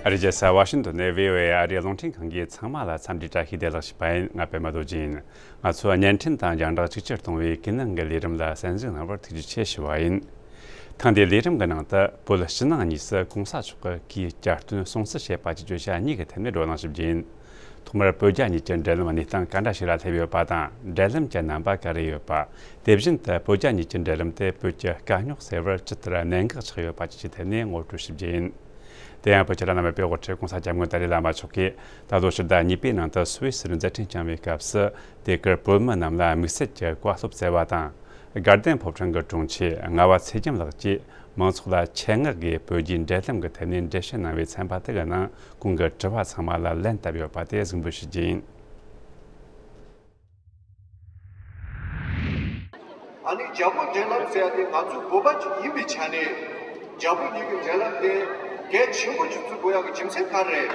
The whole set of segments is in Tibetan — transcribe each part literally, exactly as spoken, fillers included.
ཨ་རིའི་རྒྱལ་ས་ཝ་ཤིང་ཏོན་ནས་བྷི་ཨོ་ཨེ་ཨ་རིའི་རླུང་འཕྲིན་ཁང་གིས་ཚང་མ་ལ་འཚམས་འདྲི་བཀྲ་ཤིས་བདེ་ལེགས་ཞུས་པ་ཡིན། ང་པད་མ་རྡོ་རྗེ་ཡིན། ང་ཚོས་བརྙན་འཕྲིན་དང་རྒྱང་བསྒྲགས་གཅིག་གྱུར་གཏོང་བའི་ཀུན་གླེང་གི་ལས་རིམ་ལ་གསན་གཟིགས་གནང་བར་ཐུགས་རྗེ་ཆེ་ཞུ་བ་ཡིན། ཐེངས་འདིའི་ལས་རིམ་གྱི་ནང་དུ་བོད་ཕྱི་ནང་གཉིས་སུ་གོང་ས་མཆོག་གིས་གུས་བསྐྱར་སྟོན་སྲུང་བརྩི་བྱེད་པ་བཅས་བརྗོད་བྱ་གཉིས་ཀྱི་ཐད་ནས་བགྲོ་གླེང་ཞུ་རྒྱུ་ཡིན། ཐོག་མར་བོད་རྒྱ་གཉིས་ཀྱི་འབྲེལ་ལམ་གནས་སྟངས་ག་འདྲ་ཞིག་ལ་སླེབས་ཡོད་པ་དང་། འབྲེལ་ལམ་གྱི་རྣམ་པ་ག་རེ་ཡོད་པ། དེ་བཞིན་དུ་བོད་རྒྱ་གཉིས་ཀྱི་འབྲེལ་ལམ་དེ་བོད་ཀྱི་དཀའ་རྙོག་སེལ་བར་ཇི་ལྟར་གནད་འགག་ཆགས་ཡོད་པ་བཅས་ཀྱི་ཐད་ནས་ངོ་སྤྲོད་ཞུ་རྒྱུ་ཡིན། དེ་ཡང་བོད་ཀྱི་བླ་ན་མེད་པའི་དབུ་ཁྲིད་༸གོང་ས་༸སྐྱབས་མགོན་ཏཱ་ལའི་བླ་མ་མཆོག་གིས་ད་ལོ་ཕྱི་ཟླ་གཉིས་པའི་ནང་དུ་སུད་སིར་མཛད་འཕྲིན་བསྐྱངས་པའི་སྐབས་སུ། དེ་གར་བོད་མི་རྣམས་ལ་དམིགས་བསལ་གྱི་བཀའ་སློབ་སྩལ་བ་དང་། དགའ་ལྡན་ཕོ་བྲང་གི་དྲུང་ཆེ་རྔ་བ་ཚེ་རྒྱམ་ལགས་ཀྱིས་མང་ཚོགས་ལ་ཆེད་མངགས་ཀྱིས་བོད་རྒྱའི་འབྲེལ་ལམ་གྱི་ཐད་ནས་འགྲེལ་བཤད་གནང་བའི་ཚན་པ་དེ་གི་ནང་ཁོང་གི་དྲི་བ་ཚང་མ་ལ་ལན་བཏབ་ཡོད་པ་དེ་གཟིགས་འབུལ་ཞུ་རྒྱུ་ཡིན། ཨ་ནི་རྒྱ་བོད་འབྲེལ་ལམ་ཟེར་ཡ་དེ་ང་ཚོ་བོད་པ་ཅིག་ཡིན་པའི་ཆ་ནས། རྒྱ་བོད་གཉིས་ཀྱི་འབྲེལ་ལམ་དེ་གལ་ཆེན་པོ་ཅིག་བརྩི་དགོས་ཡག་གི་རྒྱུ་མཚན་ག་རེ་རེད།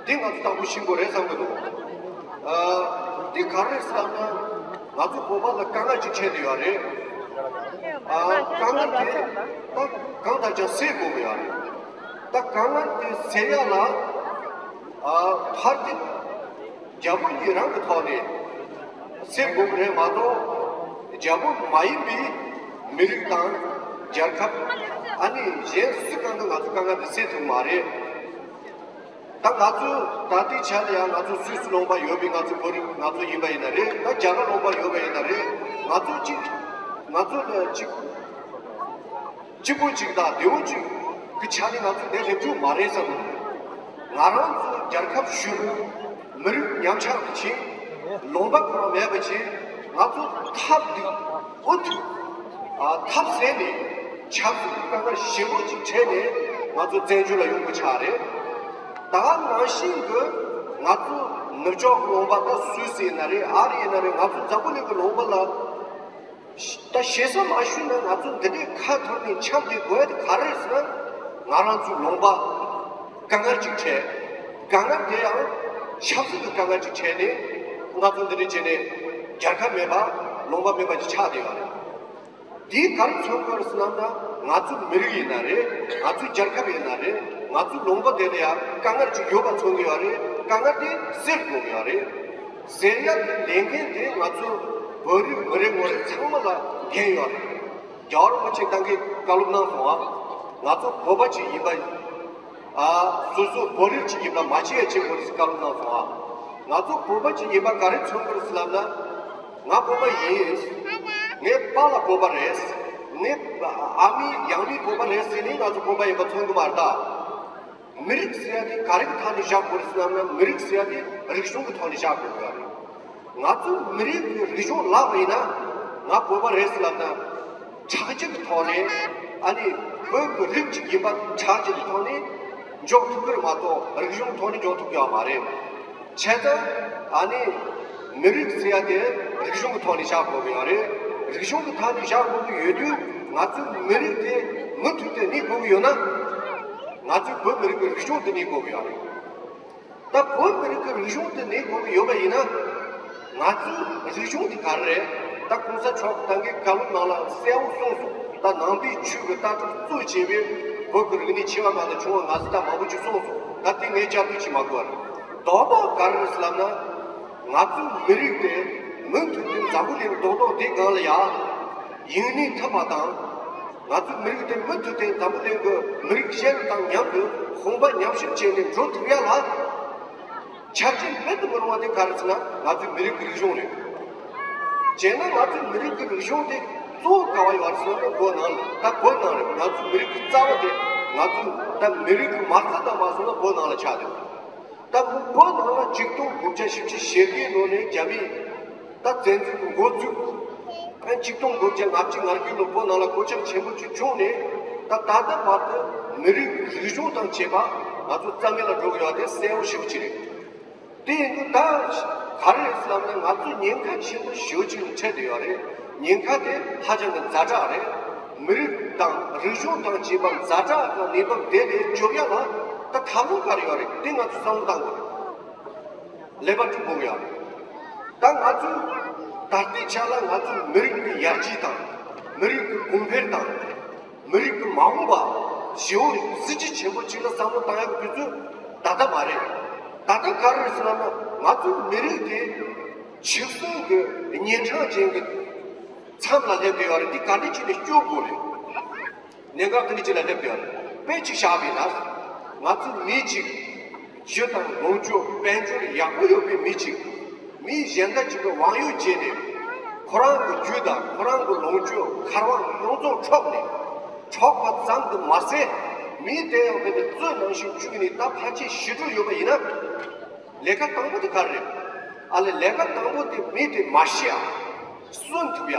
དེ་ང་ཚོ་དང་པོ་ཤེས་དགོས་རེད་བསམ་གི་འདུག་ཨ། དེ་ག་རེ་རེད་ཟེར་ན། ང་ཚོ་བོད་པ་ལ་དཀའ་ངལ་ཅིག་འཕྲད་བསྡད་ཡོད་རེད། ཨ། དཀའ་ངལ་དེ་ད་གང་ལྟར་ཀྱང་སེལ་དགོས་ཀྱི་ཡོད་རེད། ད་དཀའ་ངལ་དེ་སེལ་ཡག་ལ། ཨ། ཕར་དེ། རྒྱ་བོད་གཉིས་རང་གི་ཐོག་ནས་སེལ་དགོས་ཀྱི་རེད་མ་གཏོགས། རྒྱ་བོད་མ་ཡིན་པའི་མི་རིགས་དང་རྒྱལ་ཁབ། ཨ་ནི་གཞན་སུ་གང་གིས་ང་ཚོ་དཀའ་ངལ་འདི་སེལ་ཐུབ་མ་རེད། ད་ང་ཚོ་ད་ལྟའི་ཆ་ལ་ཡང་ང་ཚོ་སུད་སི་ལུང་པ་ཡོད་པའི་ང་ཚོ་བོད་རིགས་ང་ཚོ་ཡིན་པ་ཡིན་ན་རེད། ད་རྒྱ་གར་ལུང་པ་ཡོད་པ་ཡིན་ན་རེད། ང་ཚོ་གཅིག་ང་ཚོ་ལ་གཅིག་གཅིག་པོ་གཅིག་དང་བདེ་བོ་གཅིག་གི་ཆ་ནས་ང་ཚོ་འདིར་སླེབས་རྒྱུ་མ་རེད་བསམ་གྱི་འདུག་ང་རང་ཚོ་རྒྱལ་ཁབ་ཞུ། མི་རིགས་ཉམས་ཆག་གི་ཆེད། ལུང་པ་ཁོ་རང་མེད་པ་བྱས། ང་ཚོ་ཐབས་འདི་འུ་ཐུག་ཨ། ཐབས་ཟད་ནས་ཆབ་སྲིད་ཀྱི་དཀའ་ངལ་ཞེ་པོ་ཅིག་འཕྲད་ནས་ང་ཚོ་བཙན་བྱོལ་ལ་ཡོང་དགོས་ཆགས་རེད། ད་ག་ནང་བཞིན་གྱི་ང་ཚོ་ནུབ་ཕྱོགས་ཀྱི་ལུང་པ། ད་སུད་སི་ཡིན་ན་རེད། ཨ་རི་ཡིན་ན་རེད། ང་ཚོ་འཛམ་བུ་གླིང་གི་ལུང་པ་ལ། ད་ཞེ་ས་མ་ཞུས་ན་ང་ཚོ་འདི་འདྲའི་ཁ་འཐོར་ནས་འཁྱམས་བསྡད་དགོས་ཡ་དེ་ག་རེ་རེད་ཟེར་ན། ང་རང་ཚོའི་ལུང་པ་དཀའ་ངལ་ཅིག་འཕྲད། དཀའ་ངལ་དེ་ཡང་ཆབ་སྲིད་ཀྱི་དཀའ་ངལ་ཅིག་འཕྲད་ནས་ང་ཚོ་འདི་འདྲ་བྱས་ནས་རྒྱལ་ཁབ་མེད་པ། ལུང་པ་མེད་པ་ཅིག་ཆགས་བསྡད་ཡོད་རེད། དེས་ག་རེ་མཚོན་གྱི་ཡོད་རེད་ཟེར་ན། ང་ཚོའི་མི་རིགས་ཡིན་ན་རེད། ང་ཚོའི་རྒྱལ་ཁབ་ཡིན་ན་རེད། ང་ཚོའི་ལུང་པ་དེ་ལ་ཡང་དཀའ་ངལ་ཅིག་ཡོད་པ་མཚོན་གྱི་ཡོད་རེད། དཀའ་ངལ་དེ་སེལ་དགོས་ཀྱི་ཡོད་རེད། ཟེར་ཡག་གི་ལས་འགན་དེ་ང་ཚོ་བོད་རིགས་མི་རེ་ངོ་རེ་ཚང་མ་ལ་འགན་ཡོད་རེད། རྒྱལ་བ་རིན་པོ་ཆེ་ད་གིན་བཀའ་སློབ་གནང་སོང་ང་། ང་ཚོ་བོད་པ་ཅིག་ཡིན་པ། ཨ། སོ་སོ་བོད་རིགས་ཅིག་ཡིན་པ་མ་བརྗེད་ཡ་བྱེད་དགོས་རེད་ཟེར་བཀའ་སློབ་གནང་སོང་ང་། ང་ཚོ་བོད་པ་ཅིག་ཡིན་པ་ག་རེ་མཚོན་གྱི་རེད་ཟེར་ལབ་ན། ང་བོད་པ་ཡིན། ངའི་པཱ་ལགས་བོད་པ་རེད། ངའི་ཨ་མའི་ཡང་མི་བོད་པ་རེད་ཟེར་ནས་ང་ཚོ་བོད་པ་ཡིན་པ་མཚོན་གྱི་མ་རེད་ད། མི་རིགས་ཟེར་ཡ་དེ་ག་རེ་གི་ཐོག་ནས་བཞག་དགོས་རེད་ཟེར་ལབ་ན། མི་རིགས་ཟེར་ཡ་དེ་རིག་གཞུང་གི་ཐོག་ནས་བཞག་དགོས་ཀྱི་རེད། ང་ཚོའི་མི་རིགས་ཀྱི་རིག་གཞུང་བརླག་པ་ཡིན་ན། ང་བོད་པ་རེད་ཟེར་ལབ་ན། ཁྲག་རྒྱུད་ཀྱི་ཐོག་ནས། ཨ་ནི་བོད་ཀྱི་རིགས་གཅིག་ཡིན་པ་ཁྲག་རྒྱུད་ཀྱི་ཐོག་ནས་འཇོག་ཐུབ་ཀྱི་རེད་མ་གཏོགས། རིག་གཞུང་གི་ཐོག་ནས་འཇོག་ཐུབ་ཀྱི་ཡོད་མ་རེད། བྱས་ཙང་། ཨ་ནི་མི་རིགས་ཟེར་ཡ་དེ་རིག་གཞུང་གི་ཐོག་ནས་བཞག་དགོས་ཀྱི་ཡོད་རེད། རིག་གཞུང་གི་ཐོག་ནས་བཞག་དགོས་ཀྱི་ཡོད་དུས། ང་ཚོའི་མི་རིགས་དེ་མུ་མཐུད་དེ་གནས་དགོས་ཀྱི་ཡོད་ན། ང་ཚོའི་བོད་མི་རིགས་ཀྱི་རིག་གཞུང་དེ་གནས་དགོས་ཀྱི་ཡོད་རེད། ད་བོད་མི་རིགས་ཀྱི་རིག་གཞུང་དེ་གནས་དགོས་ཀྱི་ཡོད་པ་ཡིན་ན། ང་ཚོའི་རིག་གཞུང་དེ་ག་རེ་རེད། ད་གོང་ས་མཆོག་ད་གིན་བཀའ་སློབ་ནང་ལ་གསལ་བོ་གསུངས་སོང་། ད་ནང་པའི་ཆོས་ཀྱི་ལྟ་གྲུབ་གཙོ་བྱས་པའི་བོད་ཀྱི་རིག་གནས་ཆེ་བ་མ་གཏོགས་ཆུང་བ་མ་ཟད་ད་མང་པོ་ཅིག་གསུངས་སོང་། ད་དེ་ངས་བསྐྱར་ཟློས་བྱེད་མ་དགོས་པ་རེད། རྡོག་རྡོག་ག་རེ་རེད་ཟེར་ལབ་ན། ང་ཚོའི་མི་རིགས་དེ་མུ་མཐུད་དུ་འཛམ་བུ་གླིང་རྡོག་རྡོག་འདིའི་སྒང་ལ་ཡ་ཡིན་གནས་ཐུབ་པ་དང་། ང་ཚོའི་མི་རིགས་དེ་མུ་མཐུད་དེ་འཛམ་བུ་གླིང་གི་མི་རིགས་གཞན་དང་མཉམ་དུ་དཔུང་པ་མཉམ་གཤིབ་བྱས་ནས་འགྲོ་ཐུབ་ཡ་ལ། ཆ་རྐྱེན་མེད་དུ་མི་རུང་བ་དེ་ག་རེ་ཟེར་ན། ང་ཚོའི་མི་རིགས་ཀྱི་རིག་གཞུང་རེད། བྱས་ན་ང་ཚོའི་མི་རིགས་ཀྱི་རིག་གཞུང་དེ་གཙོ་བོ་ག་བ་ཡོད་རེད་ཟེར་ན། བོད་ནང་ལ། ད་བོད་ནང་རེད། ང་ཚོའི་མི་རིགས་ཀྱི་རྩ་བ་དེ། ང་ཚོའི་ད་མི་རིགས་ཀྱི་མ་རྩ་དང་མ་སོང་ན་བོད་ནང་ལ་ཆགས་ཡོད། ད་བོད་ནང་ལ་ཆིག་སྟོང་དགུ་བརྒྱ་བཞི་བཅུ་ཞེ་དགུའི་ལོ་ནས་རྒྱ་མིས་ད་བཙན་འཛུལ་གྱི་འགོ་བཙུགས། ཨ། ཆིག་སྟོང་དགུ་བརྒྱ་ལྔ་བཅུ་ང་དགུའི་ལོ་བོད་ནང་ལ་གོད་ཆག་ཆེན་པོ་ཅིག་བྱུང་ནས། ད་ད་ལྟ་བར་དུ་མི་རིགས་རིག་གཞུང་དང་བཅས་པ་ང་ཚོ་རྩ་མེད་ལ་འགྲོ་གི་ཡོད་དེ་གསལ་བོ་ཞེ་པོ་ཅིག་རེད། དེ་ཡིན་དུས་ད་ག་རེ་རེད་ཟེར་ལབ་ན། ང་ཚོ་ཉེན་ཁ་ཆེན་པོ་ཞེ་པོ་ཅིག་ལ་འཕྲད་བསྡད་ཡོད་རེད། ཉེན་ཁ་དེ་ཧ་ཅང་གི་ཛ་དྲག་རེད། མི་རིགས་དང་རིག་གཞུང་དང་བཅས་པ་ཛ་དྲག་གི་གནས་བབ་དེ་ལས་སྐྱོབ་ཡ་ལ་ད་ཐབས་ལམ་ག་རེ་ཡོད་རེད། དེ་ང་ཚོས་བསམ་བློ་བཏང་དགོས་རེད། ལེགས་པར་སྒྲུབ་དགོས་ཡ་རེད། ད་ང་ཚོས་ད་ལྟའི་ཆ་ལ་ང་ཚོའི་མི་རིགས་ཀྱི་ཡར་རྒྱས་དང་། མི་རིགས་ཀྱི་གོང་འཕེལ་དང་། མི་རིགས་ཀྱི་མ་འོངས་པ། ཞེ་པོ་གཟི་བརྗིད་ཆེན་པོ་ཅིག་ལ་བསམ་བློ་བཏང་ཡག་གི་དུས་ཚོད་ད་ལྟ་མ་རེད། ད་ལྟ་ག་རེ་རེད་ཟེར་ལབ་ན། ང་ཚོའི་མི་རིགས་དེ་འཆི་གསོན་གྱི་གཉན་འཕྲང་ཅན་གྱི་མཚམས་ལ་སླེབས་བསྡད་ཡོད་རེད། འདི་ག་འདྲ་བྱས་ནས་སྐྱོབ་དགོས་རེད། གནད་འགག་དེ་འདྲ་ཅིག་ལ་སླེབས་བསྡད་ཡོད་རེད། དཔེ་ཅིག་བཞག་པ་ཡིན་ན། ང་ཚོ་མི་གཅིག་རྒྱུ་དང་ལོངས་སྤྱོད་དཔལ་འབྱོར་ཡག་པོ་ཡོད་པའི་མི་གཅིག་མི་གཞན་དག་ཅིག་གི་དབང་ཡོད་བྱས་ནས། ཁོ་རང་གི་རྒྱུ་དང་ཁོ་རང་གི་ལོངས་སྤྱོད་ཁ་རོག་ཡོངས་རྫོགས་འཕྲོག་ནས། འཕྲོག་པ་ཙམ་དུ་མ་ཟད། མི་དེ་ཡང་དཔེ་དེ་གཙོད་ནང་བཞིན་བཅུག་ནས་ད་ཕལ་ཆེར་ཤི་འགྲོ་ཡོད་པ་ཡིན་ན། ལས་ཀ་དང་པོ་དེ་ག་རེ་རེད། ཨ་ལས་ལས་ཀ་དང་པོ་དེ་མི་དེ་མ་ཤི་ཡ། གསོན་ཐུབ་ཡ།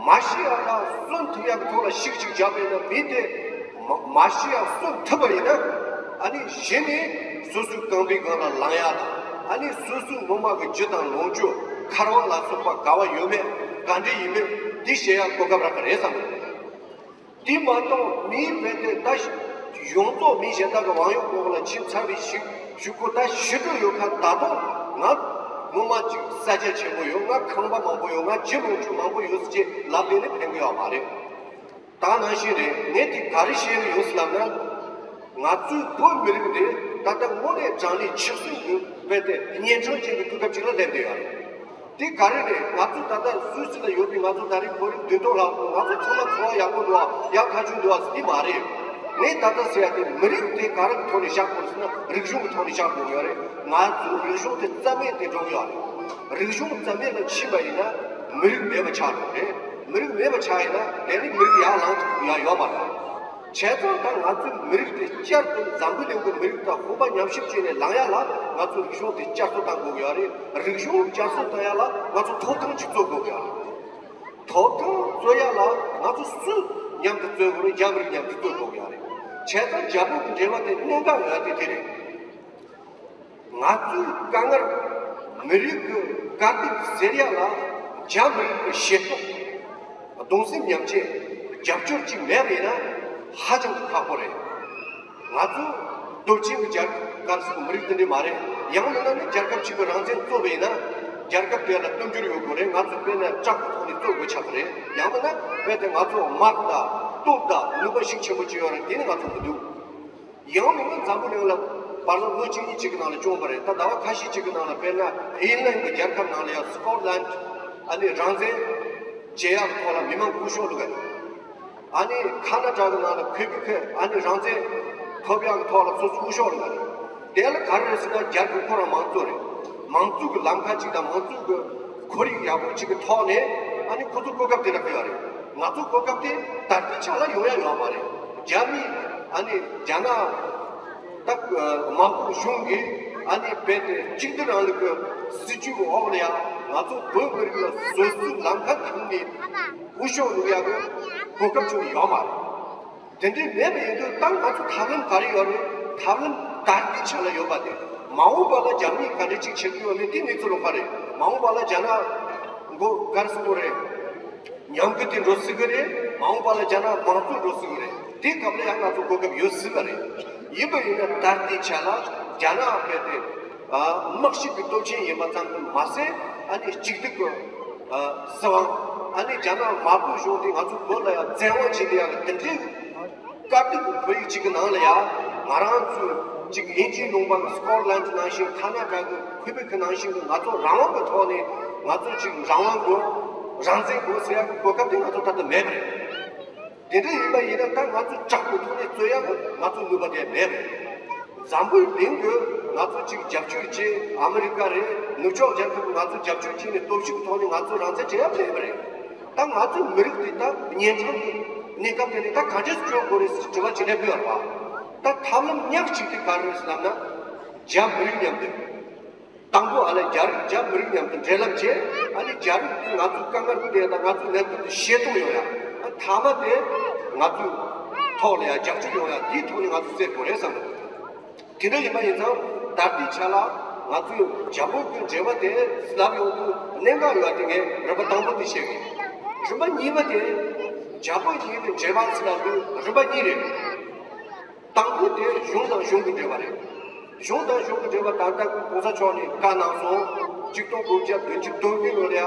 མ་ཤི་ཡ་དང་གསོན་ཐུབ་ཡ་གི་ཐོག་ལ་ཤིག་ཅིག་བརྒྱབ་པ་ཡིན་ན། མི་དེ་མ་མ་ཤི་ཡ་གསོན་ཐུབ་པ་ཡིན་ན། ཨ་ནི་གཞི་ནས་སོ་སོའི་རྐང་པའི་སྒང་ལ་ལངས་ཡ་དང་། ཨ་ནི་སོ་སོའི་སྔོན་མ་གི་རྒྱུ་དང་ལོངས་སྤྱོད་ཁ་རོག་ལ་སོགས་པ་ག་བ་ཡོད་མེད་ག་འདྲ་ཡིན་མིན་འདི་ཤེས་ཡ་གོ་སྐབས་རག་གི་རེད་བསམ་གི་འདུག་དེ་མ་གཏོགས་མིའི་བོད་དེ་ད་ཡོངས་རྫོགས་མི་གཞན་དག་གི་དབང་ཡོད་འོག་ལ་ཕྱིན་ཚར་བའི་ཤུགས་ཤུགས་ཁོ་ད་ཤི་འགྲོ་ཡོད་ཁ། ད་དུང་ང་ངོ་མ་ཅིག་ས་ཆ་ཆེན་པོ་ཡོད། ང་ཁང་པ་མང་པོ་ཡོད། ང་རྒྱུ་ལོངས་སྤྱོད་མང་པོ་ཡོད་ཟེར་ཅིག་ལབ་བསྡད་ནས་ཕན་གི་ཡོད་མ་རེད། ད་ནང་བཞིན་རེད། ངས་དེ་ག་རེ་བཤད་གི་ཡོད་ཟེར་ལབ་ན། ང་ཚོའི་བོད་མི་རིགས་འདི་ད་ལྟ་དངོས་གནས་དྲང་གནས་འཆི་གསོན་གྱི་བོད་དེ་གཉན་འཕྲང་ཅན་གྱི་དུས་སྐབས་ཅིག་ལ་སླེབས་བསྡད་ཡོད་རེད། དེ་ག་རེ་རེད། ང་ཚོ་ད་ལྟ་སུད་སི་ལ་ཡོད་པའི་ང་ཚོ་ད་རེས་བོད་རིགས་བདུན་སྟོང་ལྷག་ང་ཚོ་ཚང་མ་འཚོ་བ་ཡག་པོ་འདུག་ཨ། ཡག་ཐག་ཆོད་འདུག་ཨ་ཟེར་དེ་མ་རེད། ངས་ད་ལྟ་ཟེར་ཡ་དེ་མི་རིགས་དེ་ག་རེ་གི་ཐོག་ནས་བཞག་དགོས་ཟེར་ན། རིག་གཞུང་གི་ཐོག་ནས་བཞག་དགོས་ཡོད་རེད། ང་ཚོའི་རིག་གཞུང་དེ་རྩ་མེད་དེ་འགྲོ་གི་ཡོད་རེད། རིག་གཞུང་རྩ་མེད་ལ་ཕྱིན་པ་ཡིན་ན་མི་རིགས་མེད་པ་ཆགས་འགྲོ་རེད། མི་རིགས་མེད་པ་ཆགས་ཡིན་ན་དེ་ནི་མི་རིགས་ཡར་ལངས་ཐུབ་ཡ་ཡོད་མ་རེད། བྱས་ཙང་ད་ང་ཚོའི་མི་རིགས་དེ་བསྐྱར་དུ་འཛམ་བུ་གླིང་གི་མི་རིགས་དང་དཔུང་པ་མཉམ་གཤིབ་བྱས་ནས་ལངས་ཡ་ལ་ང་ཚོ་རིག་གཞུང་དེ་བསྐྱར་གསོ་གཏང་དགོས་ཀྱི་ཡོད་རེད། རིག་གཞུང་བསྐྱར་གསོ་གཏང་ཡ་ལ་ང་ཚོ་ཐོབ་ཐང་ཅིག་རྩོད་དགོས་ཀྱི་ཡོད་རེད། ཐོབ་ཐང་རྩོད་ཡ་ལ་ང་ཚོ་སུ་མཉམ་དུ་རྩོད་དགོས་རེད། རྒྱ་མི་རིགས་མཉམ་དུ་རྩོད་དགོས་ཀྱི་ཡོད་རེད། བྱས་ཙང་རྒྱ་བོད་ཀྱི་འབྲེལ་བ་དེ་གནད་འགག་ཡོད་དེ་དེ་རེད། ང་ཚོའི་དཀའ་ངལ་མི་རིགས་ཀྱི་དཀའ་སྡུག་སེལ་ཡ་ལ་རྒྱ་མི་རིགས་ཀྱི་ཤེས་རྟོགས། གདུང་སེམས་མཉམ་སྐྱེད། རྒྱབ་སྐྱོར་ཅིག་མེད་པ་ཡིན་ན་ཧ་ཅང་གི་ཁག་པོ་རེད། ང་ཚོ་སྟོབས་ཆེན་གྱི་རྒྱལ་ཁབ་སུ་མི་རིགས་དེ་འདྲ་མ་རེད། ཡང་མིན་ན་ནི་རྒྱལ་ཁབ་ཅིག་གི་རང་བཙན་རྩོད་པ་ཡིན་ན་རྒྱལ་ཁབ་དེ་ལ་དཔལ་འབྱོར་ཡོད་དགོས་རེད། ང་ཚོ་དཔེར་ན་ལྕགས་ཀྱི་ཐོག་ནས་རྩོད་དགོས་ཆགས་ཀྱི་རེད། ཡང་མིན་ན་དཔེ་དེ་ང་ཚོ་དམག་དང་སྟོབས་དང་ནུས་པ་ཤུགས་ཆེན་པོ་ཅིག་ཡོད་རེད། དེ་ནི་ང་ཚོ་མི་འདུག་ཡང་མིན་ན་འཛམ་བུ་གླིང་ལ་བར་ལོ་ལོ་གཅིག་གཉིས་གཅིག་གི་ནང་ལ་བྱུང་བ་རེད། ད་ཟླ་བ་ཁ་ཤས་གཅིག་གི་ནང་ལ་དཔེར་ན་ཨིན་ལན་གྱི་རྒྱལ་ཁབ་ནང་ལ་ཡང་སི་ཀོཊ་ལན་ཨ་ནི་རང་བཙན་བྱེད་ཡག་གི་ཐོག་ལ་མི་མང་སྐུ་ཞབས་བླུགས་པ་རེད། ཨ་ནི་ཁ་ན་ཌ་གི་ནང་ལ་ཁུ་བི་ཁི་ཨ་ནི་རང་བཙན་ཐོབ་ཡག་གི་ཐོག་ལ་སོ་སོ་སྐུ་ཞབས་བླུགས་པ་རེད། དེ་ལ་ག་རེ་རེད་ཟེར་ན་རྒྱལ་ཁབ་ཁོ་རང་མང་གཙོ་རེད། མང་གཙོ་གི་ལམ་ཁ་གཅིག་དང་མང་གཙོ་གི་ཁོར་ཡུག་ཡག་པོ་གཅིག་གི་ཐོག་ནས་ཨ་ནི་ཁོ་ཚོ་གོ་སྐབས་དེ་འདྲ་སྤྲད་ཡོད་རེད། ང་ཚོ་གོ་སྐབས་དེ་ད་ལྟའི་ཆ་ལ་ཡོང་ཡ་ཡོད་མ་རེད། རྒྱ་མི་ཨ་ནི་རྒྱ་ནག་ད་དམར་པོ་གཞུང་གིས་ཨ་ནི་རྦད་དེ་གཅིག་སྡུད་རིང་ལུགས་ཀྱི་སྲིད་ཇུས་འོག་ལ་ཡང་ང་ཚོ་བོད་མི་རིགས་ལ་སོ་སོའི་ལམ་ཁ་ཐུག་ནས་འུ་ཤོག་ལུག་ཡག་གི་གོ་སྐབས་བྱུང་ཡོད་མ་རེད། དེ་འདྲའི་མེད་པ་ཡིན་དུས་ད་ང་ཚོ་ཐབས་ལམ་ག་རེ་ཡོད་རེད། ཐབས་ལམ་ད་ལྟའི་ཆ་ལ་ཡོད་པ་དེ། མ་འོངས་པ་ལ་རྒྱ་མིས་ག་འདྲ་ཅིག་བྱེད་ཀྱི་ཡོད་མེད་དེ་གནས་ཚུལ་ལོགས་ཀ་རེད། མ་འོངས་པ་ལ་རྒྱ་ནག་མགོ་དཀར་སུ་དགོས་རེད། ཉམས་རྒུད་དེ་འགྲོ་སྲིད་གི་རེད། མ་འོངས་པ་ལ་རྒྱ་ནག་མང་གཙོ་འགྲོ་སྲིད་གི་རེད། དེ་སྐབས་ལ་ཡང་ང་ཚོ་གོ་སྐབས་ཡོད་སྲིད་པ་རེད། ཡིན་པ་ཡིན་ན་ད་ལྟའི་ཆ་ལ་རྒྱ་ནག་རྦད་དེ་དམག་ཤུགས་ཀྱི་སྟོབས་ཆེན་ཡིན་པ་ཙམ་དུ་མ་ཟད། ཨ་ནི་གཅིག་སྡུད་ཀྱི་སྲིད་དབང་། ཨ་ནི་རྒྱ་ནག་དམར་པོའི་གཞུང་དེ་ང་ཚོ་བོད་ལ་ཡང་བཙན་དབང་བྱེད་བསྡད་ཡག་གི་དེ་འདྲའི་དཀའ་སྡུག་གི་བོད་ཡིག་ཅིག་གི་ནང་ལ་ཡང་ང་རང་ཚོའི་ཅིག་དབྱིན་ཇིའི་ལུང་པ་གི་སི་ཀོཊ་ལན་ནང་བཞིན། ཁ་ན་ཌ་གི་ཁུ་བེག་ནང་བཞིན་གི་ང་ཚོ་རང་དབང་གི་ཐོག་ནས་ང་ཚོ་ཅིག་རང་དབང་དགོས། རང་བཙན་དགོས་ཟེར་ཡག་གི་གོ་སྐབས་དེ་ང་ཚོ་ད་ལྟ་མེད་པ་རེད། དེ་འདྲ་ཡིན་པ་ཡིན་ན་ད་ང་ཚོ་དྲག་པོའི་ཐོག་ནས་རྩོད་ཡག་གི་ང་ཚོ་ནུས་པ་དེ་མེད་པ་རེད། འཛམ་བུའི་གླིང་གི་ང་ཚོ་ཅིག་རྒྱབ་སྐྱོར་བྱས། ཨ་མི་རི་ཀ་རེད། ནུབ་ཕྱོགས་རྒྱལ་ཁབ་ཀྱི་ང་ཚོ་རྒྱབ་སྐྱོར་བྱས་ནས་སྟོབས་ཤུགས་ཀྱི་ཐོག་ནས་ང་ཚོ་རང་བཙན་བྱེད་ཡག་མེད་པ་རེད། ད་ང་ཚོའི་མི་རིགས་དེ་ད་གཉན་འཕྲང་གི་གནས་སྐབས་དེ་ནས་ད་ག་འདྲས་སྐྱོབ་དགོས་རེད་ཟེར་དྲི་བ་ཅིག་སླེབས་ཀྱི་ཡོད་རེད་བ། ད་ཐབས་ལམ་ཉག་གཅིག་དེ་ག་རེ་རེད་ཟེར་ལབ་ན། རྒྱ་མི་རིགས་མཉམ་དུ། དང་པོ་ཨ་ལས་རྒྱ་རིགས་རྒྱ་མི་རིགས་མཉམ་དུ་འབྲེལ་ལམ་བྱས། ཨ་ནི་རྒྱ་རིགས་ཀྱིས་ང་ཚོའི་དཀའ་ངལ་དེ་དང་ང་ཚོའི་གནད་དོན་དེ་ཤེས་རྟོགས་ཡོང་ཡ། ཨ་མཐའ་མ་དེ་ང་ཚོའི་ཐོག་ལ་ཡ་རྒྱབ་སྐྱོར་ཡོང་ཡ། དེའི་ཐོག་ནས་ང་ཚོ་སེལ་དགོས་རེད་བསམ་གི་འདུག་དེ་འདྲ་ཡིན་པ་ཡིན་ཙང་ད་ལྟའི་ཆ་ལ་ང་ཚོས་རྒྱ་བོད་ཀྱི་འབྲེལ་བ་དེ་ལབ་ཡོང་དུས་གནད་འགག་ཡོད་པ་དེ་ངས་རིམ་པ་དང་པོ་དེ་བཤད་གི། རིམ་པ་གཉིས་པ་དེ་རྒྱ་བོད་གཉིས་ཀྱི་འབྲེལ་བ་ཟེར་ལབ་དུས་རིམ་པ་གཉིས་རེད། དང་པོ་དེ་གཞུང་དང་གཞུང་གི་འབྲེལ་བ་རེད། གཞུང་དང་གཞུང་གི་འབྲེལ་བ་ད་ལྟ་གོང་ས་མཆོག་ནས་བཀའ་གནང་སོང་། ཆིག་སྟོང་དགུ་བརྒྱ་བདུན་ཅུ་དོན་བདུན་ལོ་ལ་ཡ་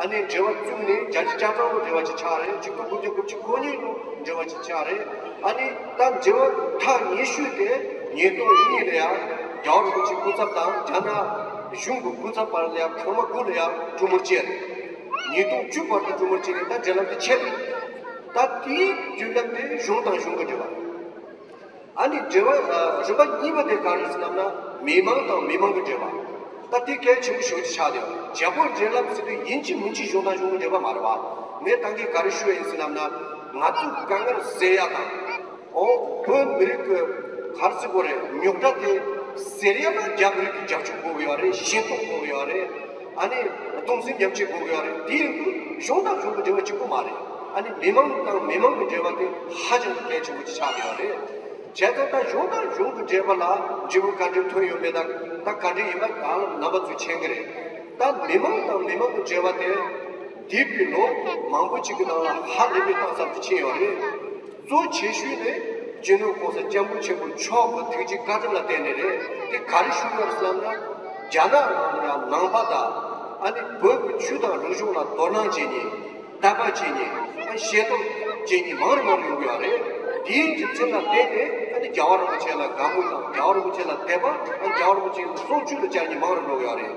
ཨ་ནི་འབྲེལ་བ་བཙུགས་ནས་བརྒྱད་ཅུ་གྱ་གྲངས་ལོ་འབྲེལ་བ་ཅིག་ཆགས་རེད། གཅིག་སྟོང་དགུ་བརྒྱ་དགུ་བཅུ་གོ་གཉིས་ལོ་འབྲེལ་བ་ཅིག་ཆགས་རེད། ཨ་ནི་ད་འབྲེལ་བ་ཐག་ཉེ་ཤོས་དེ་ཉིས་སྟོང་གཉིས་ལ་ཡང་རྒྱལ་བ་རིན་པོ་ཆེ་སྐུ་ཚབ་དང་རྒྱ་ནག་གཞུང་གི་སྐུ་ཚབ་བར་ལ་ཡང་ཐེངས་མ་དགུ་ལ་ཡང་གྲོས་མོལ་བྱས་རེད། ཉིས་སྟོང་བཅུ་བར་དུ་གྲོས་མོལ་བྱས་རེད། ད་འབྲེལ་ལམ་དེ་ཆད་རེད། ད་དེའི་བརྒྱུད་ལམ་དེ་གཞུང་དང་གཞུང་གི་འབྲེལ་བ་རེད། ཨ་ནི་འབྲེལ་བ་ཨ་རིམ་པ་གཉིས་པ་དེ་ག་རེ་ཟེར་ལབ་ན། མི་མང་དང་མི་མང་གི་འབྲེལ་བ། ད་དེ་གལ་ཆེན་པོ་ཞེ་པོ་ཅིག་ཆགས་བསྡད་ཡོད་རེད། བརྒྱ་སྤོ་འབྲེལ་ལམ་ཟེར་དུས་ཡིན་གཅིག་མིན་གཅིག་གཞུང་དང་གཞུང་གི་འབྲེལ་བ་མ་རེད་བ། ངས་ད་གིན་ག་རེ་ཞུ་ཡ་ཡིན་ཟེར་ལབ་ན། ང་ཚོའི་དཀའ་ངལ་སེལ་ཡ་དང་། ཨོ་བོད་མི་རིགས་ཀྱི་ག་རེ་ཟེར་དགོས་རེད། རྙོག་དྲ་དེ་སེལ་ཡ་ལ་རྒྱ་མི་རིགས་ཀྱི་རྒྱབ་སྐྱོར་དགོས་ཀྱི་ཡོད་རེད། ཤེས་རྟོགས་དགོས་ཀྱི་ཡོད་རེད། ཨ་ནི་གདུང་སེམས་མཉམ་སྐྱེད་དགོས་ཀྱི་ཡོད་རེད། དེ་ཡིན་དུས་གཞུང་དང་གཞུང་གི་འབྲེལ་བ་གཅིག་པོ་མ་རེད། ཨ་ནི་མི་མང་དང་མི་མང་གི་འབྲེལ་བ་དེ་ཧ་ཅང་གི་གལ་ཆེན་པོ་ཅིག་ཆགས་བསྡད་ཡོད་རེད། བྱས་ཙང་ད་གཞུང་དང་གཞུང་གི་འབྲེལ་བ་ལ་འབྲས་བུ་ག་འདྲ་ཐོན་ཡོད་མེད་ད་ད་ག་འདྲ་ཡིན་པ་ད་རྣམ་པ་ཚོས་མཁྱེན་གྱི་རེད། ད་མི་མང་དང་མི་མང་གི་འབྲེལ་བ་དེ་འདས་པའི་ལོ་མང་པོ་ཅིག་གི་ནང་ལ་ཧ་ལས་པའི་གཏིང་ཟབ་ཏུ་ཕྱིན་ཡོད་རེད། གཙོ་ཆེ་ཤོས་ནི་སྤྱི་ནོར་༸གོང་ས་༸སྐྱབས་མགོན་ཆེན་པོ་མཆོག་གི་ཐུགས་རྗེ་བཀའ་དྲིན་ལ་བརྟེན་ནས་རེད། དེ་ག་རེ་ཞུ་དགོས་རེད་ཟེར་ལབ་ན། རྒྱ་ནག་ནང་ལ་ཡང་ནང་པ་དང་ཨ་ནི་བོད་ཀྱི་ཆོས་དང་རིག་གཞུང་ལ་དོ་སྣང་བྱེད་མཁན། དད་པ་བྱེད་མཁན། ཨ་ཤེས་རྟོགས་བྱེད་མཁན་མང་རུ་མང་རུ་ཡོང་གི་ཡོད་རེད། དེའི་རྒྱུ་མཚན་ལ་བརྟེན་ནས་ཨ་ནི་རྒྱལ་བ་རིན་པོ་ཆེ་ལ་དགའ་མོས་དང་རྒྱལ་བ་རིན་པོ་ཆེ་ལ་དད་པ། ཨ་རྒྱལ་བ་རིན་པོ་ཆེའི་གསུང་ཆོས་ལ་བཅར་མཁན་མང་རུ་འགྲོ་གི་ཡོད་རེད།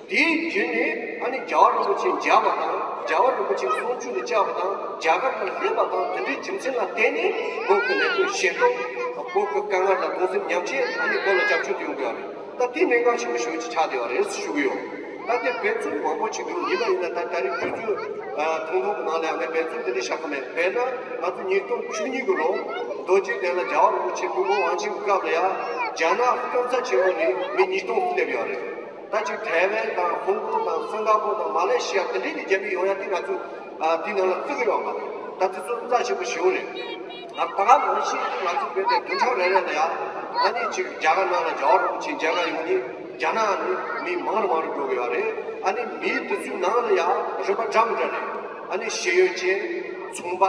དེའི་རྒྱུན་ནས་ཨ་ནི་རྒྱལ་བ་རིན་པོ་ཆེ་མཇལ་བ་དང་རྒྱལ་བ་རིན་པོ་ཆེའི་གསུང་ཆོས་ལ་བཅར་བ་དང་རྒྱ་གར་ལ་སླེབས་པ་དང་། དེ་འདྲའི་རྒྱུ་མཚན་ལ་བརྟེན་ནས་བོད་ཀྱི་གནད་དོན་ཤེས་རྟོགས། བོད་ཀྱི་དཀའ་ངལ་ལ་གདུང་སེམས་མཉམ་སྐྱེད། ཨ་ནི་བོད་ལ་རྒྱབ་སྐྱོར་དུ་ཡོང་གི་ཡོད་རེད། ད་དེ་གནད་འགག་ཆེན་པོ་ཞེ་པོ་ཅིག་ཆགས་བསྡད་ཡོད་རེད་ཞུ་གི་ཡོད། ད་དེ་འབད་བརྩོན་མང་པོ་བྱེད་དགོས། ཡིན་པ་ཡིན་ན་ད་ད་རེས་དུས་ཚོད་ཐུང་ཐུང་གི་ནང་ལ་ཡང་ངས་འབད་བརྩོན་དེ་འདྲ་བྱ་གི་མེད། དཔེར་ན་ང་ཚོ་ཉིས་སྟོང་བཅུ་གཉིས་གི་ལོ་རྡོ་རྗེ་གདན་ལ་རྒྱལ་བ་རིན་པོ་ཆེ་སྐུ་ཕྲེང་དབང་ཆེན་གྱི་སྐབས་ལ་ཡང་རྒྱ་ནག་སྐམ་ས་ཆེན་པོ་ནས་མི་ཉིས་སྟོང་སླེབས་ཡོད་རེད། ད་ཅིག་ཐའེ་ཝན་དང་ཧོང་ཀོང་དང་སིང་ག་པོར་དང་མ་ལེ་ཤི་ཡ་དེ་འདྲའི་ནས་རྒྱ་མི་ཡོང་ཡ་དེ་ང་ཚོས་ཨ་དེའི་ནང་ལ་བརྩི་གི་ཡོད་མ་རེད། ད་དེ་ཚོ་རྩ་ཆེན་པོ་ཞེ་པོ་རེད། ང་ད་ག་ནང་བཞིན་ང་ཚོ་བོད་པའི་བདུན་ཕྲག་རེ་རེ་ལ་ཡ་ཨ་ནི་ཅིག་རྒྱ་གར་ནང་ལ་རྒྱལ་བ་རིན་པོ་ཆེ་མཇལ་ག་ཡོང་ནི་རྒྱ་ནག་ནས་མི་མང་རུ་མང་རུ་འགྲོ་གི་ཡོད་རེད། ཨ་ནི་མི་དེ་ཚོའི་ནང་ལ་ཡ་རིམ་པ་འདྲ་མི་འདྲ་རེད། ཨ་ནི་ཤེས་ཡོན་ཅན། ཚོང་པ།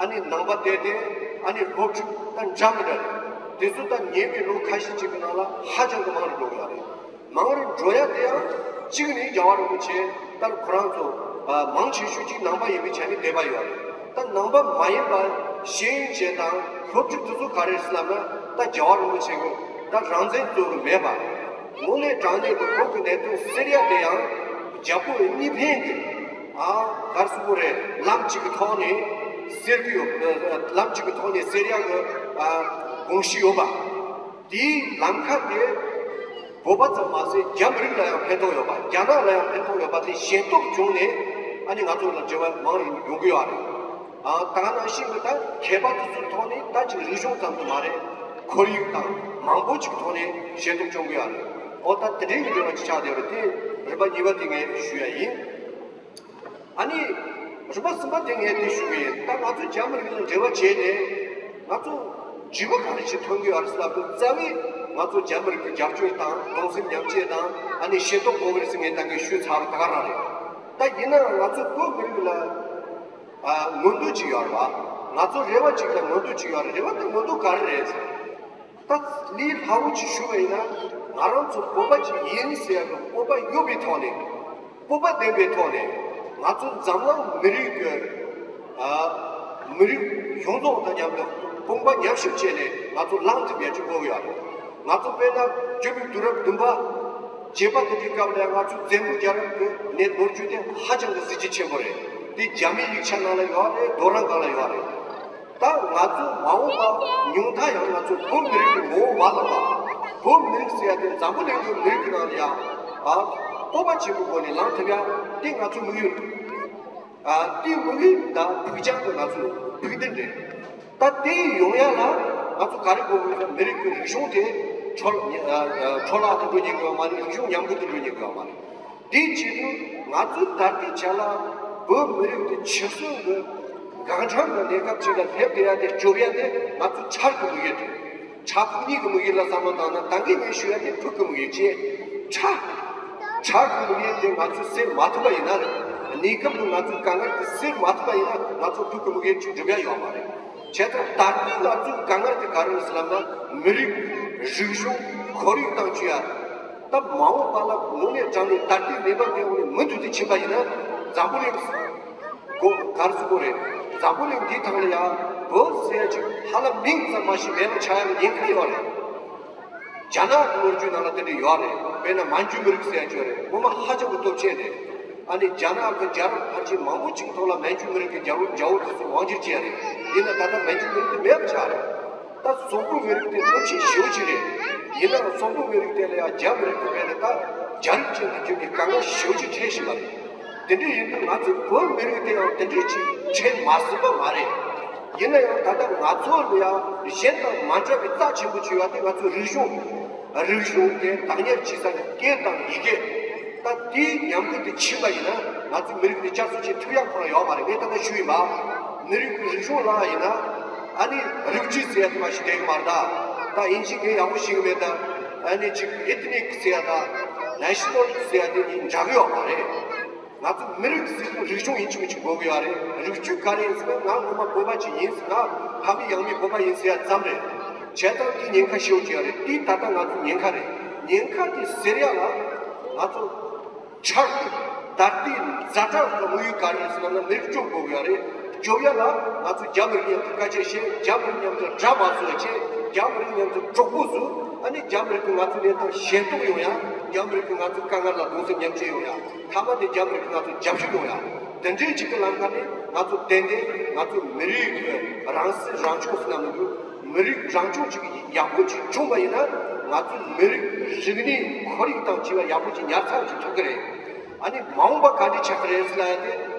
ཨ་ནི་ནང་པ་དད་ལྡན། ཨ་ནི་སློབ་ཕྲུག་ད་འདྲ་མི་འདྲ་རེད། དེ་ཚོ་ད་ཉེ་བའི་ལོ་ཁ་ཤས་ཅིག་གི་ནང་ལ་ཧ་ཅང་གི་མང་རུ་འགྲོ་གི་ཡོད་རེད། མང་རུ་འགྲོ་ཡ་དེ་ཡང་གཅིག་ནི་རྒྱལ་བ་རིན་པོ་ཆེ་ལྟར་ཁོ་རང་ཚོ་མང་ཆེ་ཤོས་ཀྱིས་ནང་པ་ཡིན་པའི་ཆ་ནས་དད་པ་ཡོད་རེད། ད་ནང་པ་མ་ཡིན་པ་ཤེས་ཡོན་ཅན་དང་སློབ་ཕྲུག་དེ་ཚོ་ག་རེ་རེད་ཟེར་ལབ་ན། ད་རྒྱལ་བ་རིན་པོ་ཆེ་གི་ད་རང་བཙན་རྩོད་གི་མེད་པ། དངོས་གནས་དྲང་གནས་ཀྱི་བོད་ཀྱི་གནད་དོན་སེལ་ཡ་དེ་ཡང་རྒྱལ་པོ་གཉིས་ཕན་གྱི་ཨ་ག་རེ་ཟེར་དགོས་རེད། ལམ་གཅིག་གི་ཐོག་ནས་སེལ་གི་ཡོད། ལམ་གཅིག་གི་ཐོག་ནས་སེལ་ཡ་གི་ཨ་དགོངས་གཞི་ཡོད་པ། དེའི་ལམ་ཁ་དེ་བོད་པ་ཙམ་མ་ཟད་རྒྱ་མི་རིགས་ལ་ཡང་ཕན་ཐོགས་ཡོད་པ། རྒྱ་ནག་ལ་ཡང་ཕན་ཐོགས་ཡོད་པ་དེ་ཞེན་སྟོབས་བྱུང་ནས་ཨ་ནི་ང་ཚོ་ལ་འབྲེལ་བ་མང་རུ་ཡོང་གི་ཡོད་རེད། ཨ་ད་ག་ནང་བཞིན་གྱི་ད་མཁས་པ་དེ་ཚོའི་ཐོག་ནས་ད་ཅིག་རིག་གཞུང་ཙམ་དུ་མ་རེད། ཁོར་ཡུག་དང་མང་པོ་ཅིག་ཐོག་ནས་ཞེན་སྟོབས་བྱུང་གི་ཡོད་རེད། ཨོ་ད་དེ་འདྲའི་གི་འབྲེལ་བ་ཅིག་ཆགས་བསྡད་ཡོད་རེད། དེ་རིམ་པ་གཉིས་པ་དེ་ངས་ཞུ་ཡ་ཡིན། ཨ་ནི། རིམ་པ་གསུམ་པ་དེ་ངས་དེ་ཞུ་གི་ཡིན། ད་ང་ཚོ་རྒྱ་མི་རིགས་ལ་འབྲེལ་བ་བྱས་ནས་ང་ཚོ་འབྲས་བུ་ག་རེ་ཞིག་ཐོན་གི་ཡོད་རེད་ཟེར་ལབ་དུས། རྩ་བའི་ང་ཚོ་རྒྱ་མི་རིགས་ཀྱི་རྒྱབ་སྐྱོར་དང་གདུང་སེམས་མཉམ་སྐྱེད་དང་ཨ་ནི་ཤེས་རྟོགས་དགོས་གི་རེད་ཟེར་ངས་ད་གིན་ཞུས་ཚར་བ་ད་ག་རང་རེད། ད་ཡིན་ནའང་ང་ཚོ་བོད་མི་རིགས་ལ་ཨ་མངོན་འདོད་ཅིག་ཡོད་རེད་བ། ང་ཚོ་རེ་བ་ཅིག་ལ་མངོན་འདོད་ཅིག་ཡོད་རེད། རེ་བ་དེ་མངོན་འདོད་ག་རེ་རེད། ད་ལས་སླ་བོ་ཅིག་ཞུ་བ་ཡིན་ན། ང་རང་ཚོ་བོད་པ་ཅིག་ཡིན་ཟེར་ཡག་གི་སྤོབས་པ་ཡོད་པའི་ཐོག་ནས། སྤོབས་པ་ལྡན་པའི་ཐོག་ནས་ང་ཚོ་འཛམ་གླིང་མི་རིགས་ཀྱི་ཨ་མི་རིགས་ཡོངས་རྫོགས་དང་མཉམ་དུ་དཔུང་པ་མཉམ་གཤིབ་བྱས་ནས་ང་ཚོ་ལངས་ཐུབ་ཡག་ཅིག་དགོས་ཀྱི་ཡོད་རེད། ང་ཚོ་དཔེར་ན་བཅུ་པའི་དུས་རབས་བདུན་པ་བརྒྱད་པ་དེ་འདྲའི་སྐབས་ལ་ང་ཚོའི་བཙན་པོའི་རྒྱལ་རབས་ཀྱི་ནས་ལོ་རྒྱུས་དེ་ཧ་ཅང་གི་གཟི་བརྗིད་ཆེན་པོ་རེད། དེ་རྒྱ་མིའི་ཡིག་ཆ་ནང་ལ་ཡོད་རེད། རྡོ་རིང་སྒང་ལ་ཡོད་རེད། ད་ང་ཚོ་མ་འོངས་པ་ཉུང་མཐའ་ཡང་ང་ཚོ་བོད་མི་རིགས་ཀྱི་ངོ་བོ་མ་ལོག་པ། བོད་མི་རིགས་ཟེར་ཡ་དེ་འཛམ་བུ་གླིང་གི་མི་རིགས་ཀྱི་ནང་ལ་ཡང་ཨ་སྤོབས་པ་ཆེན་པོའི་སྒོ་ནས་ལངས་ཐུབ་ཡ་དེ་ང་ཚོའི་དམིགས་ཡུལ་རེད། ཨ་དེའི་དམིགས་ཡུལ་དང་ཕུགས་རྒྱང་གི་ང་ཚོའི་ཕུགས་འདུན་རེད། ད་དེ་ཡོང་ཡ་ལ་ང་ཚོ་ག་རེ་དགོས་ཀྱི་ཡོད་ཟེར་ན། མི་རིགས་ཀྱི་རིག་གཞུང་དེ་འཕྲོ་ཨ་འཕྲོ་བརླག་ཏུ་འགྲོ་ཉན་གྱི་ཡོད་མ་རེད། རིག་གཞུང་ཉམས་རྒུད་དུ་འགྲོ་ཉན་གྱི་ཡོད་མ་རེད། དེ་བྱེད་དུས་ང་ཚོའི་ད་ལྟའི་ཆ་ལ་བོད་མི་རིགས་དེ་འཆི་གསོན་གྱི་འགག་འཕྲང་གི་གནས་སྐབས་ཅིག་ལ་སླེབས་བསྡད་ཡ་དེ་སྐྱོབ་ཡ་དེ་ང་ཚོའི་ཕྲུ་གུའི་དམིགས་ཡུལ་རེད། ཕྲུ་གུ་གཉིས་ཀྱི་དམིགས་ཡུལ་ལ་བསམ་བློ་བཏང་ན། ད་གིན་ངས་ཞུ་ཡ་དེ་ཕྲུ་གུའི་དམིགས་ཡུལ་བྱས། ཕྲུ་ཕྲུ་གུའི་དམིགས་ཡུལ་དེ་ང་ཚོས་སེལ་མ་ཐུབ་པ་ཡིན་ན། གནས་སྐབས་དུ་ང་ཚོའི་དཀའ་ངལ་དེ་སེལ་མ་ཐུབ་པ་ཡིན་ན་ང་ཚོ་ཕྲུ་གུའི་དམིགས་ཡུལ་ཅིག་འགྲུབ་ཡ་ཡོད་མ་རེད། བྱས་ཙང་ད་ལྟའི་ང་ཚོའི་དཀའ་ངལ་དེ་ག་རེ་རེད་ཟེར་ལབ་ན། མི་རིགས། རིག་གཞུང་། ཁོར་ཡུག་དང་བཅས་ཡ། ད་མ་འོངས་པ་ལ་དངོས་གནས་དྲང་གནས་ད་ལྟའི་གནས་བབ་དེ་འོག་ནས་མུ་མཐུད་དེ་ཕྱིན་པ་ཡིན་ན། འཛམ་བུ་གླིང་གོ་གར་སུ་གོ་རེད། འཛམ་བུ་གླིང་འདིའི་ཐང་ལ་ཡང་བོད་ཟེར་ཡ་ཅིག་ཧ་ལམ་མིང་ཙམ་མ་ཞིག་མེད་པ་ཆགས་ཡ་ལ་ཉེན་ཁ་ཡོད་རེད། རྒྱ་ནག་གི་ལོ་རྒྱུས་ནང་ལ་དེ་འདྲ་ཡོད་རེད། དཔེར་ན་མན་ཇུ་མི་རིགས་ཟེར་ཡ་ཅིག་ཡོད་རེད། ངོ་མ་ཧ་ཅང་གི་སྟོབས་ཆེན་རེད། ཨ་ནི་རྒྱ་ནག་གི་རྒྱལ་རབས་ཕལ་ཆེར་མང་པོ་ཅིག་ཐོག་ལ་མན་ཇུ་མི་རིགས་ཀྱི་རྒྱལ་པོ་རྒྱལ་པོ་དེ་ཚོ་དབང་སྒྱུར་བྱས་རེད། ཡིན་ན་ད་ལྟ་མན་ཇུ་མི་རིགས་དེ་མེད་པ་ཆགས་རེད། ད་སོག་པོ་མི་རིགས་དེ་སྟོབས་ཆེན་ཞེ་པོ་ཅིག་རེད། ཡིན་ནའང་སོག་པོ་མི་རིགས་དེ་ལ་ཡང་རྒྱ་མི་རིགས་ཀྱི་བས་ནས་ད་རྒྱ་རིགས་ཅན་དུ་འགྱུར་བའི་དཀའ་ངལ་ཞེ་པོ་ཅིག་འཕྲད་བཞིན་པ་རེད། དེ་འདྲ་ཡིན་དུས་ང་ཚོའི་བོད་མི་རིགས་དེ་ཡང་དེ་འདྲ་ཅིག་འཕྲད་མ་ཟིན་པ་མ་རེད། ཡིན་ན་ཡང་ད་ལྟ་ང་ཚོ་ལ་ཡང་གཞན་དང་མ་འདྲ་བའི་རྩ་ཆེན་པོ་ཅིག་ཡོད་དེ་ང་ཚོའི་རིག་གཞུང་། རིག་གཞུང་དེ་བདག་གཉེར་བྱེད་ས་ཀྱི་སྐད་དང་ཡི་གེ། ད་དེའི་ཉམས་རྒུད་དེ་ཕྱིན་པ་ཡིན་ན་ང་ཚོའི་མི་རིགས་དེ་བསྐྱར་གསོ་བྱེད་ཐུབ་ཡག་ཁོ་རང་ཡོད་མ་རེད། ངས་ད་ལྟ་ཞུས་ཡིན་པ། མི་རིགས་ཀྱི་རིག་གཞུང་བརླག་ཡིན་ན་ཨ་ནི་རིགས་རྒྱུད་ཟེར་ཡ་དེ་མ་ཞིག་བསྡད་ཀྱི་མ་རེད་ད། ད་དབྱིན་ཇི་ངས་ཡག་པོ་ཤེས་ཀྱི་མེད་ད། ཨ་ནི་ཅིག་ethnic་ཟེར་ཡ་ད་national་ཟེར་ཡ་དེ་གཉིས་འདྲ་གི་ཡོད་མ་རེད། ང་ཚོ་མི་རིགས་ཟེར་དུས་རིག་གཞུང་ཡིན་གཅིག་མིན་གཅིག་དགོས་ཀྱི་ཡོད་རེད། རིགས་རྒྱུད་ག་རེ་ཡིན་ཟེར་ན་ང་ངོ་མ་བོད་པ་ཅིག་ཡིན་ཟེར་ན་ཕ་མེས་ཡང་མེས་བོད་པ་ཡིན་ཟེར་ཡ་ཙམ་རེད། བྱས་ཙང་དེ་ཉེན་ཁ་ཞེ་པོ་ཅིག་ཡོད་རེད། དེ་ད་ལྟ་ང་ཚོ་ཉེན་ཁ་རེད། ཉེན་ཁ་དེ་སེལ་ཡ་ལ་ང་ཚོ་འཆར་འགོད་ད་ལྟའི་ཛ་དྲག་གི་དམིགས་ཡུལ་ག་རེ་ཡིན་ཟེར་ན་མི་རིགས་སྐྱོབ་དགོས་ཀྱི་ཡོད་རེད། སྐྱོབ་ཡ་ལ་ང་ཚོ་རྒྱ་མི་རིགས་མཉམ་དུ་དཀའ་སྤྱད་བྱེད། རྒྱ་མི་རིགས་མཉམ་དུ་དགྲ་མ་བཟོ་བ་བྱེད། རྒྱ་མི་རིགས་མཉམ་དུ་གྲོགས་པོ་བཟོ། ཨ་ནི་རྒྱ་མི་རིགས་ཀྱིས་ང་ཚོའི་གནས་སྟངས་ཞན་མཐོང་ཡོང་ཡ། རྒྱ་མི་རིགས་ཀྱིས་ང་ཚོའི་དཀའ་ངལ་ལ་གདུང་སེམས་མཉམ་སྐྱེད་ཡོང་ཡ། མཐའ་མ་དེ་རྒྱ་མི་རིགས་ཀྱིས་ང་ཚོར་རྒྱབ་སྐྱོར་ཡོང་ཡ། དེ་འདྲའི་ཅིག་གི་ལམ་ཁ་ནས་ང་ཚོ་ཏན་ཏན་ང་ཚོ་མི་རིགས་ཀྱི་རང་སྲིད་རང་སྐྱོང་ཟེར་ན་མི་འདུག་མི་རིགས་རང་སྐྱོང་ཅིག་ཡག་པོ་ཅིག་བྱུང་བ་ཡིན་ན་ང་ཚོ་མི་རིགས་རིག་གནས་ཁོར་ཡུག་དང་བཅས་པ་ཡག་པོ་ཅིག་ཉར་ཚགས་ཅིག་ཐུབ་ཀྱི་རེད། ཨ་ནི་མ་འོངས་པ་ག་འདྲ་ཆགས་ཀྱི་རེད་ཟེར་ལ་ཡ་དེ།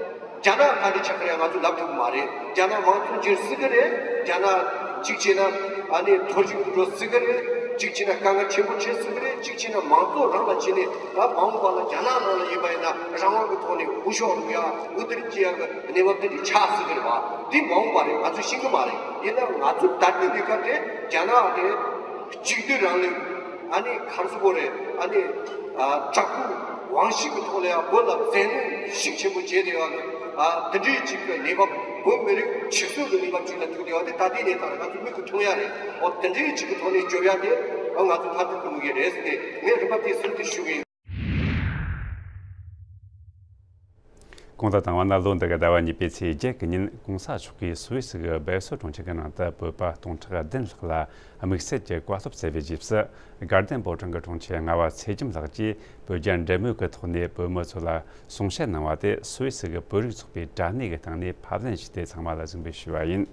རྒྱ་ནག་ག་འདྲ་ཆགས་ཀྱི་རེད་ང་ཚོས་ལབ་ཐུབ་ཀྱི་མ་རེད། རྒྱ་ནག་དམངས་གཙོ་འགྱུར་སྲིད་ཀྱི་རེད། རྒྱ་ནག་གཅིག་བྱས་ན་ཨ་ནི་འཐོར་ཞིག་ཏུ་འགྲོ་སྲིད་ཀྱི་རེད། གཅིག་བྱས་ན་དཀའ་ངལ་ཆེན་པོ་འཕྲད་སྲིད་ཀྱི་རེད། གཅིག་བྱས་ན་མང་གཙོ་རང་ལ་བྱས་ནས་ད་མ་འོངས་པ་ལ་རྒྱ་ནག་ནང་ལ་ཡིན་པ་ཡིན་ན་རང་དབང་གི་ཐོག་ནས་འུ་ཤོག་རུ་ཡ་འུ་དིར་སྐྱེ་ཡ་གི་གནས་བབ་དེ་འདྲ་ཆགས་སྲིད་ཀྱི་རེད་བ། འདི་མ་འོངས་པ་རེད། ང་ཚོས་ཤེས་ཀྱི་མ་རེད། ཡིན་ན་ང་ཚོ་ད་ལྟའི་གནས་སྐབས་དེ་རྒྱ་ནག་དེ་གཅིག་སྡུད་རིང་ལུགས་ཨ་ནི་ག་རེ་ཟེར་དགོས་རེད། ཨ་ནི་ཨ་དྲག་པོའི་དབང་ཤེད་ཀྱི་ཐོག་ལ་ཡང་བོད་ལ་བཙན་གནོན་ཤུགས་ཆེན་པོ་བྱས་བསྡད་ཡོད་ནི། ཨ་དེ་འདྲའི་ཅིག་གི་གནས་བབ་བོད་མི་རིགས་འཆི་གསོན་གྱི་གནས་བབ་ཅིག་ལ་ཐུག་བསྡད་ཡོད་དེ་ད་ལྟའི་གནས་སྟངས་ལ་ང་ཚོ་མིག་གིས་མཐོང་ཡ་རེད། འོ་དེ་འདྲའི་ཅིག་གི་ཐོག་ནས་སྐྱོབ་ཡ་དེ་ཨ་ང་ཚོ་མཐར་ཐུག་གི་དམིགས་ཡུལ་རེད་ཟེར་ནས་ངས་རིམ་པ་དེ་གསུམ་དེ་ཞུ་གི་ཡིན། གོང་དུ་བཏང་བ་ན་ལོ་འདི་གི་ཟླ་བ་གཉིས་པའི་ཚེས་བརྒྱད་ཀྱི་ཉིན་གོང་ས་མཆོག་གིས་སུད་སི་གི་སྦེལ་སོར་གྲོང་ཁྱེར་གྱི་ནང་དུ་བོད་པ་སྟོང་ཕྲག་བདུན་ལྷག་ལ་དམིགས་བསལ་གྱི་བཀའ་སློབ་སྩལ་བའི་རྗེས་སུ། དགའ་ལྡན་པོ་ཀྲང་གི་དྲུང་ཆེ་རྔ་བ་ཚེ་རྒྱམ་ལགས་ཀྱིས་བོད་རྒྱ་འབྲེལ་མོལ་གྱི་ཐོག་ནས་བོད་མི་ཚོ་ལ་གསུང་བཤད་གནང་བ་དེ་སུད་སི་གི་བོད་རིགས་ཚོགས་པའི་དྲ་གནས་ཀྱི་སྟེང་ནས་ཕབ་ལེན་བྱས་ཏེ་ཚང་མ་ལ་གཟིགས་འབུལ་ཞུས་པ་ཡིན།